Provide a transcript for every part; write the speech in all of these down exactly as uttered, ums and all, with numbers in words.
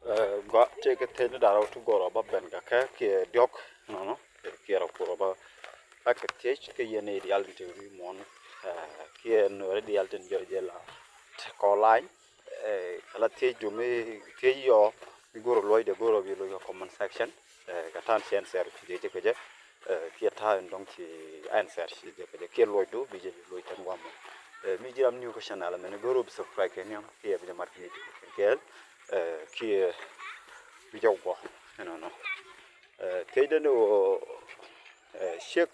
Gɔaa, tëëkɛ thiecni da̱ŋ rɛw ti go̱o̱rä bä ben kɛ kɛ kiɛ diɔ̱k nɔnɔ kiɛ rɔ kurä bä. Akɛ thiec kɛ yɛn i̱ diaal tin te wi̱i̱ muɔ̱ɔ̱n kiɛ nuɔ̱ɔ̱ri diaal tin jɔr jɛ la te kɔ lany. Kɛ la thiec dumi thiec yɔ mi go̱o̱rä luɔcdɛ go̱o̱rä bi luɔc kɛ comment section. Kɛ ta̱a̱n cɛn share ci jɛ kɛ jɛ kiɛ ta̱a̱ in dɔ̱ŋ ci answer ci jɛ kɛ jɛ kiɛ luɔcdu bi jɛ luɔc tɛn wamɔ. Mi ji̱ ram new kä channel mɛn go̱o̱rä bi subscribe kɛ niam kiɛ bi jɛ mat kɛ ni kɛɛl kiɛ bi jɛ guɔ. Ɛnɔnɔ thiecdä ni ɣöö ciek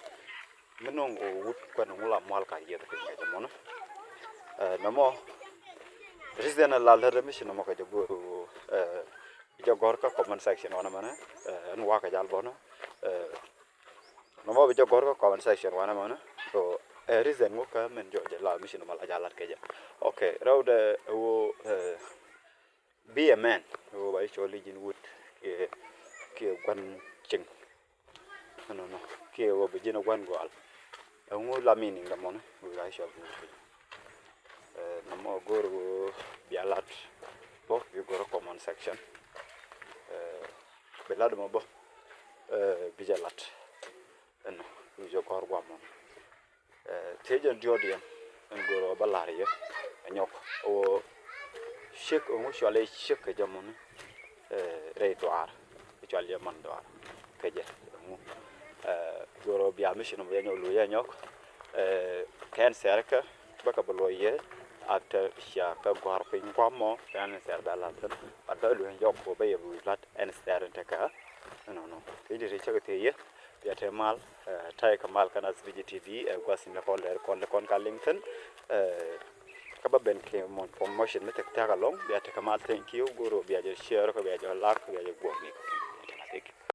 mi nɔŋ ɣöö wut kuɛn ŋu la mual ka yieth piny kɛ jɛ mɔnɔ. Nɔmɔ reason a lal rädɛ mi ci nɔmɔ kɛ jɛ go̱o̱r ɣöö bi jɛ gɔ̱r kä comment section wanɛ mɛnɛ. Ɛn wakɛ jal bɔnɔ nɔmɔ bi jɛ gɔ̱r kä comment section wanɛ mɛnɛ. So ɛ reason ŋu kä min jɔɔc jɛ la mi ci nɔmɔ la jal lat kɛ jɛ. Okay, rɛwdɛ ɣöö bi ɛ mɛn ɣöö ba i̱ cɔl i̱ ji̱n wut kiɛ kiɛ gua̱n cieŋ. Ɛnɔnɔ kiɛ ɣöö bi ji̱n ɛ gua̱n gɔal. Ɛŋu la meaning dɛ mɔnɔ ɣöö ba i̱ cɔl i̱ ji̱n wut kiɛ nɔmɔ go̱o̱r ɣöö bia lat bä bi go̱o̱r comment section. Bi lat mɔ bä bi jɛ lat. Ɛnɔ bi jɛ gɔ̱r gua̱n mɔnɔ. Thiec jɛn diɔ̱ɔ̱diɛn ɛn go̱o̱r ɣöö bä la̱r yɛ ɛ nyɔk ɣöö ciek ɛŋu cɔal i̱ ciek kɛ jɛ mɔnɔ. Rɛy duaar cɔal yɛ man duaar kɛ jɛ ɛŋu. Go̱o̱r ɣöö bia mi ci nɔmɔ yɛ nyɔk lo̱c yɛ nyɔk. Kɛn sɛrkɛ bä kɛ bi luɔc yɛ after cia kɛ gɔ̱r piny gua̱mɔ kɛn sɛr bɛ la̱r thi̱n. But bä luɔc nyɔk kɛ bä yɛ bi wi̱i̱ la̱t ɛn sɛr in tekɛ. Ɛnɔnɔ thiec di ti cä kɛ thiec yɛ. Bia te mal ta̱yɛ kɛ mal kä Nas Vijay T V ɛ gua̱th in kɔn lɛr kɔn lɛ kɔn ka liŋ thi̱n. Kä bä ben kɛ mɔ promotion mi tek thiak alɔŋ bia tekɛ mal, thank you. Go̱o̱r ɣöö bia jɛ share kä bia jɛ like bia jɛ guɔ̱k ni kɛ kɛ.